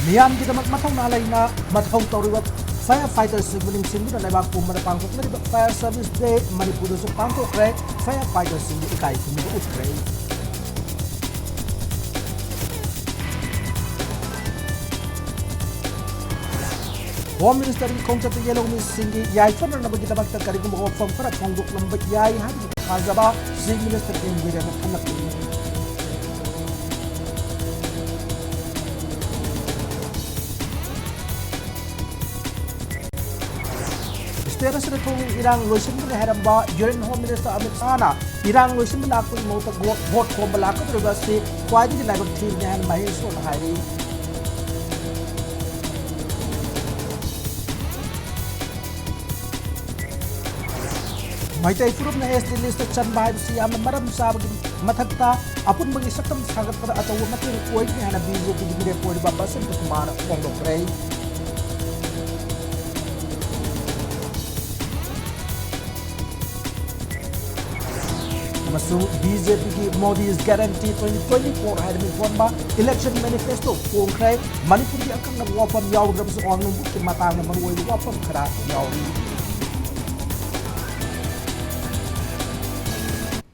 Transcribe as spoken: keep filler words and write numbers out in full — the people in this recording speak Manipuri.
ꯃꯤꯌꯥꯝꯒꯤꯗꯃꯛ ꯃꯊꯧꯅꯥ ꯂꯩꯅ ꯃꯊꯧ ꯇꯧꯔꯤꯕ fire fighterꯁꯤꯡꯕꯨ ꯅꯤꯡꯁꯤꯡꯗꯨꯅ ꯂꯩꯕꯥꯛ ꯄꯨꯝꯕꯗ ꯄꯥꯡꯊꯣꯛꯅꯔꯤꯕ Fire Service Day ꯃꯅꯤꯄꯨꯔꯗꯁꯨ ꯄꯥꯡꯊꯣꯛꯈ꯭ꯔꯦ꯫ Fire fighterꯁꯤꯡꯕꯨ ꯏꯀꯥꯏ ꯈꯨꯝꯅꯕ ꯎꯠꯈ꯭ꯔꯦ꯫ Home Ministerꯒꯤ ꯈꯣꯡꯆꯠꯇ ꯌꯦꯜꯍꯧꯃꯤꯁꯤꯡꯒꯤ ꯌꯥꯏꯐꯅꯅꯕꯒꯤꯗꯃꯛꯇ ꯀꯔꯤꯒꯨꯝꯕ ꯋꯥꯐꯝ ꯈꯔ ꯐꯣꯡꯗꯣꯛꯂꯝꯕ ꯌꯥꯏ ꯍꯥꯏꯕꯒꯤ ꯊꯥꯖꯕ Chief Minister ꯀꯤꯝ ꯕꯤꯔꯦꯟꯅ ꯊꯝꯂꯛꯂꯤ꯫ State ꯑꯁꯤꯗ ꯊꯣꯛꯂꯤꯕ ꯏꯔꯥꯡ ꯂꯣꯏꯁꯤꯟꯒꯅꯤ ꯍꯥꯏꯔꯝꯕ Union Home Minister ꯑꯃꯤꯠ ꯁꯥꯍꯅ ꯏꯔꯥꯡ ꯂꯣꯏꯁꯤꯟꯕ ꯂꯥꯛꯄꯒꯤ ꯃꯍꯨꯠꯇ ꯒꯣ-, vote ꯈꯣꯝꯕ ꯂꯥꯛꯀꯗꯧꯔꯤꯕ ꯑꯁꯤ ꯈ꯭ꯋꯥꯏꯗꯒꯤ ꯂꯥꯏꯕꯛ ꯊꯤꯕꯅꯤ ꯍꯥꯏꯅ ꯃꯍꯦꯁꯣꯔꯅ ꯍꯥꯏꯔꯤ꯫ ꯃꯩꯇꯩ ꯐꯨꯔꯨꯞꯅ S T listꯇ ꯆꯟꯕ ꯍꯥꯏꯕꯁꯤ ꯌꯥꯝꯅ ꯃꯔꯝ ꯆꯥꯕꯒꯤ ꯃꯊꯛꯇ ꯑꯄꯨꯟꯕꯒꯤ ꯁꯛꯇꯝ ꯁꯥꯒꯠꯄꯗ ꯑꯆꯧꯕ ꯃꯇꯦꯡ ꯑꯣꯏꯒꯅꯤ ꯍꯥꯏꯅ BJPꯒꯤ ꯃꯤꯔꯦꯞ ꯑꯣꯏꯔꯤꯕ ꯕꯁꯟꯇ ꯀꯨꯃꯥꯔꯅ ꯐꯣꯡꯗꯣꯛꯈ꯭ꯔꯦ꯫ ꯑꯃꯁꯨꯡ BJPꯒꯤ Modi's Guarantee twenty twenty-four ꯍꯥꯏꯅ ꯃꯤꯡꯊꯣꯟꯕ election manifesto ꯐꯣꯡꯈ꯭ꯔꯦ꯫ ꯃꯅꯤꯄꯨꯔꯒꯤ ꯑꯀꯛꯅꯕ ꯋꯥꯐꯝ ꯌꯥꯎꯗ꯭ꯔꯕꯁꯨ ꯑꯋꯥꯡ ꯅꯣꯡꯄꯣꯛꯀꯤ ꯃꯇꯥꯡꯗ ꯃꯔꯨꯑꯣꯏꯕ ꯋꯥꯐꯝ ꯈꯔ ꯌꯥꯎꯔꯤ꯫